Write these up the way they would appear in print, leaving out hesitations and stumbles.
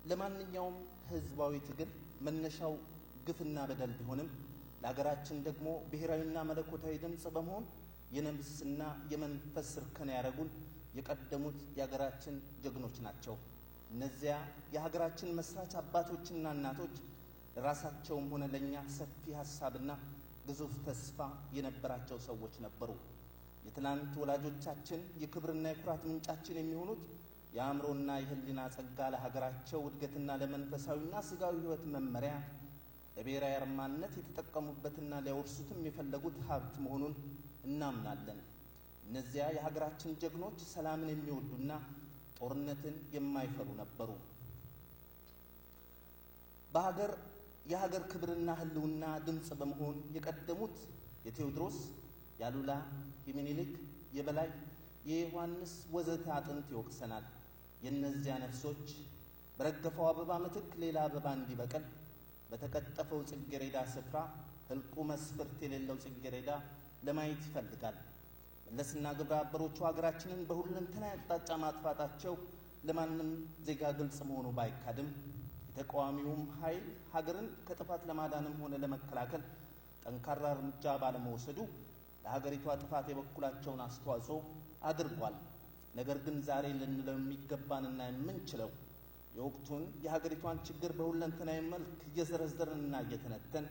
ለማንኛውም ህዝባዊ ትግል መነሻው ግፍና በደል ቢሆንም ለሀገራችን ደግሞ ብሔራዊና መለኮታዊ ድምፅ በመሆን የነፍስና የመንፈስ እርከን ያደረጉን የቀደሙት የሀገራችን ጀግኖች ናቸው። እነዚያ የሀገራችን መስራች አባቶችና እናቶች ለራሳቸውም ሆነ ለእኛ ሰፊ ሀሳብና ግዙፍ ተስፋ የነበራቸው ሰዎች ነበሩ። የትናንት ወላጆቻችን የክብርና የኩራት ምንጫችን የሚሆኑት የአእምሮና የህሊና ጸጋ ለሀገራቸው እድገትና ለመንፈሳዊና ስጋዊ ህይወት መመሪያ ለብሔራዊ አርማነት የተጠቀሙበትና ሊያወርሱትም የፈለጉት ሀብት መሆኑን እናምናለን። እነዚያ የሀገራችን ጀግኖች ሰላምን የሚወዱና ጦርነትን የማይፈሩ ነበሩ። በሀገር የሀገር ክብርና ህልውና ድምፅ በመሆን የቀደሙት የቴዎድሮስ፣ የአሉላ፣ የሚኒልክ፣ የበላይ፣ የዮሐንስ ወዘተ አጥንት ይወቅሰናል። የእነዚያ ነፍሶች በረገፈው አበባ ምትክ ሌላ አበባ እንዲበቅል በተቀጠፈው ጽጌረዳ ስፍራ ህልቁ መስፍርት የሌለው ጽጌረዳ ለማየት ይፈልጋል። መለስና ግብረ አበሮቹ ሀገራችንን በሁለንተናዊ አቅጣጫ ማጥፋታቸው ለማንም ዜጋ ግልጽ መሆኑ ባይካድም የተቃዋሚውም ኃይል ሀገርን ከጥፋት ለማዳንም ሆነ ለመከላከል ጠንካራ እርምጃ ባለመውሰዱ ለሀገሪቷ ጥፋት የበኩላቸውን አስተዋጽኦ አድርጓል። ነገር ግን ዛሬ ልንለው የሚገባንና የምንችለው የወቅቱን የሀገሪቷን ችግር በሁለንተናዊ መልክ እየዘረዘርንና እየተነተን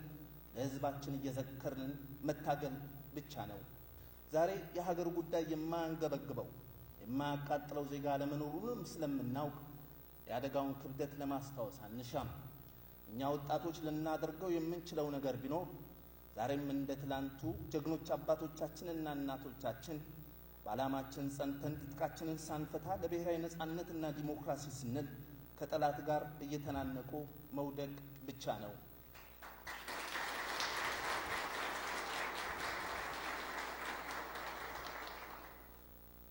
ለህዝባችን እየዘከርን መታገል ብቻ ነው። ዛሬ የሀገር ጉዳይ የማያንገበግበው የማያቃጥለው ዜጋ አለመኖሩንም ስለምናውቅ የአደጋውን ክብደት ለማስታወስ አንሻም። እኛ ወጣቶች ልናደርገው የምንችለው ነገር ቢኖር ዛሬም እንደ ትላንቱ ጀግኖች አባቶቻችንና እናቶቻችን በዓላማችን ጸንተን ትጥቃችንን ሳንፈታ ለብሔራዊ ነጻነትና ዲሞክራሲ ስንል ከጠላት ጋር እየተናነቁ መውደቅ ብቻ ነው።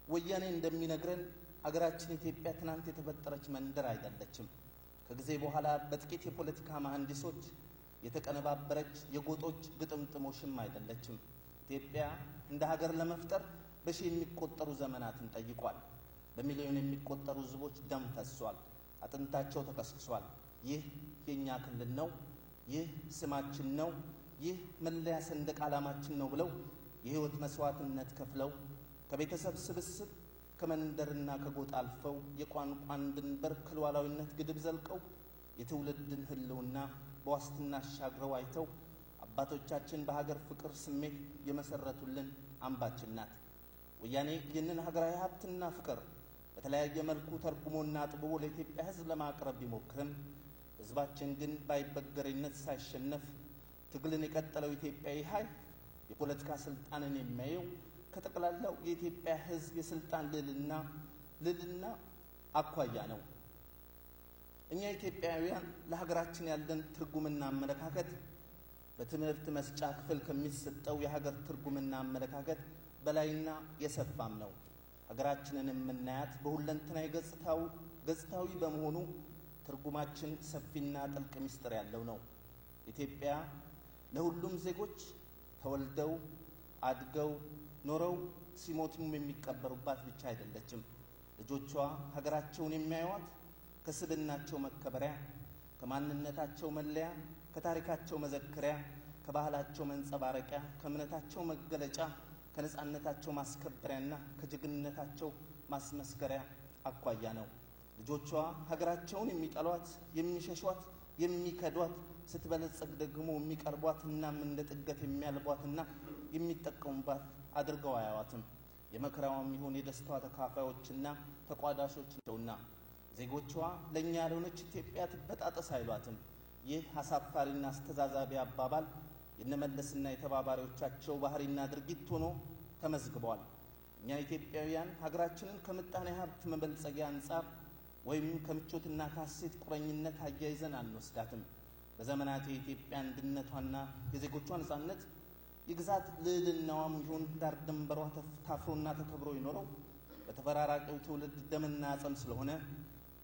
ወያኔ እንደሚነግረን አገራችን ኢትዮጵያ ትናንት የተፈጠረች መንደር አይደለችም። ከጊዜ በኋላ በጥቂት የፖለቲካ መሐንዲሶች የተቀነባበረች የጎጦች ግጥምጥሞሽም አይደለችም። ኢትዮጵያ እንደ ሀገር ለመፍጠር በሺህ የሚቆጠሩ ዘመናትን ጠይቋል። በሚሊዮን የሚቆጠሩ ሕዝቦች ደም ፈሷል፣ አጥንታቸው ተከስክሷል። ይህ የእኛ ክልል ነው፣ ይህ ስማችን ነው፣ ይህ መለያ ሰንደቅ ዓላማችን ነው ብለው የሕይወት መስዋዕትነት ከፍለው ከቤተሰብ ስብስብ ከመንደርና ከጎጥ አልፈው የቋንቋን ድንበር ከሉዓላዊነት ግድብ ዘልቀው የትውልድን ሕልውና በዋስትና አሻግረው አይተው አባቶቻችን በሀገር ፍቅር ስሜት የመሰረቱልን አምባችን ናት። ወያኔ ይህንን ሀገራዊ ሀብትና ፍቅር በተለያየ መልኩ ተርጉሞና አጥብቦ ለኢትዮጵያ ሕዝብ ለማቅረብ ቢሞክርም ሕዝባችን ግን ባይበገሬነት ሳይሸነፍ ትግልን የቀጠለው ኢትዮጵያዊ ኃይል የፖለቲካ ስልጣንን የሚያየው ከጠቅላላው የኢትዮጵያ ሕዝብ የስልጣን ልዕልና አኳያ ነው። እኛ ኢትዮጵያውያን ለሀገራችን ያለን ትርጉምና አመለካከት በትምህርት መስጫ ክፍል ከሚሰጠው የሀገር ትርጉምና አመለካከት በላይና የሰፋም ነው። ሀገራችንን የምናያት በሁለንተናዊ ገጽታዊ በመሆኑ ትርጉማችን ሰፊና ጥልቅ ምስጢር ያለው ነው። ኢትዮጵያ ለሁሉም ዜጎች ተወልደው አድገው ኖረው ሲሞቱም የሚቀበሩባት ብቻ አይደለችም። ልጆቿ ሀገራቸውን የሚያዩዋት ከስብናቸው መከበሪያ፣ ከማንነታቸው መለያ፣ ከታሪካቸው መዘክሪያ፣ ከባህላቸው መንጸባረቂያ፣ ከእምነታቸው መገለጫ፣ ከነጻነታቸው ማስከበሪያና ከጀግንነታቸው ማስመስከሪያ አኳያ ነው። ልጆቿ ሀገራቸውን የሚጠሏት፣ የሚሸሿት፣ የሚከዷት ስትበለጽግ ደግሞ የሚቀርቧት እናም እንደ ጥገት የሚያልቧትና የሚጠቀሙባት አድርገው አያዋትም። የመከራዋም ይሁን የደስታዋ ተካፋዮችና ተቋዳሾች ናቸውና ዜጎቿ ለእኛ ያልሆነች ኢትዮጵያ ትበጣጠስ አይሏትም። ይህ አሳፋሪና አስተዛዛቢ አባባል የነመለስና የተባባሪዎቻቸው ባህሪና ድርጊት ሆኖ ተመዝግቧል። እኛ ኢትዮጵያውያን ሀገራችንን ከምጣኔ ሀብት መበልጸጊያ አንጻር ወይም ከምቾትና ከሐሴት ቁረኝነት አያይዘን አንወስዳትም። በዘመናት የኢትዮጵያ አንድነቷና የዜጎቿ ነጻነት የግዛት ልዕልናዋም ይሁን ዳር ድንበሯ ታፍሮና ተከብሮ የኖረው በተፈራራቂው ትውልድ ደምና አጽም ስለሆነ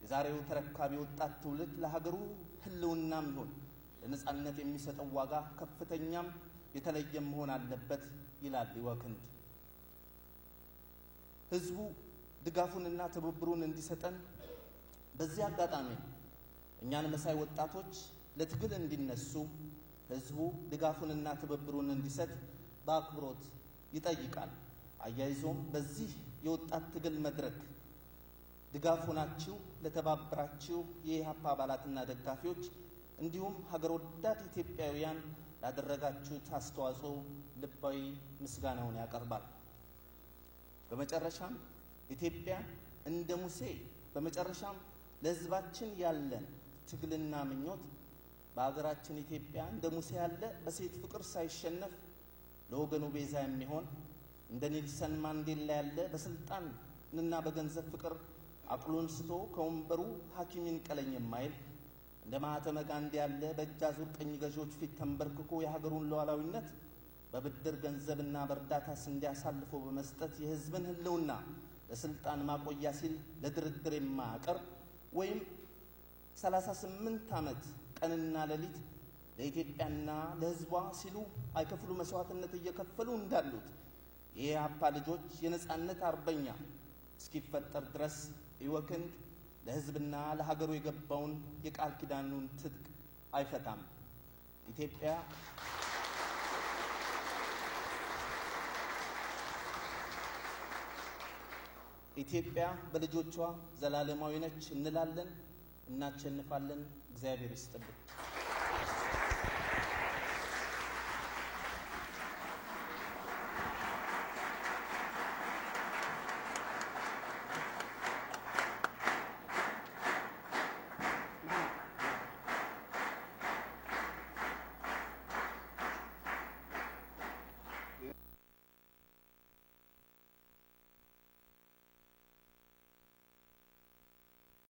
የዛሬው ተረካቢ ወጣት ትውልድ ለሀገሩ ሕልውናም ይሁን ለነጻነት የሚሰጠው ዋጋ ከፍተኛም የተለየም መሆን አለበት ይላል ይወክንድ። ሕዝቡ ድጋፉንና ትብብሩን እንዲሰጠን በዚህ አጋጣሚ እኛን መሳይ ወጣቶች ለትግል እንዲነሱ ህዝቡ ድጋፉንና ትብብሩን እንዲሰጥ በአክብሮት ይጠይቃል። አያይዞም በዚህ የወጣት ትግል መድረክ ድጋፍ ሆናችሁ ለተባበራችሁ የኢህአፓ አባላትና ደጋፊዎች እንዲሁም ሀገር ወዳድ ኢትዮጵያውያን ላደረጋችሁት አስተዋጽኦ ልባዊ ምስጋናውን ያቀርባል። በመጨረሻም ኢትዮጵያ እንደ ሙሴ በመጨረሻም ለህዝባችን ያለን ትግልና ምኞት በሀገራችን ኢትዮጵያ እንደ ሙሴ ያለ በሴት ፍቅር ሳይሸነፍ ለወገኑ ቤዛ የሚሆን፣ እንደ ኔልሰን ማንዴላ ያለ በስልጣንና በገንዘብ ፍቅር አቅሉን ስቶ ከወንበሩ ሐኪም ይንቀለኝ የማይል፣ እንደ ማህተመ ጋንዲ ያለ በእጅ አዙር ቅኝ ገዢዎች ፊት ተንበርክኮ የሀገሩን ሉዓላዊነት በብድር ገንዘብና በእርዳታ ስንዴ አሳልፎ በመስጠት የህዝብን ህልውና ለስልጣን ማቆያ ሲል ለድርድር የማያቀርብ፣ ወይም 38 ዓመት ቀንና ሌሊት ለኢትዮጵያና ለህዝቧ ሲሉ አይከፍሉ መስዋዕትነት እየከፈሉ እንዳሉት የኢህአፓ ልጆች የነጻነት አርበኛ እስኪፈጠር ድረስ ኢወክንድ ለህዝብና ለሀገሩ የገባውን የቃል ኪዳኑን ትጥቅ አይፈታም። ኢትዮጵያ በልጆቿ ዘላለማዊ ነች እንላለን። እናሸንፋለን። እግዚአብሔር ይስጥልን።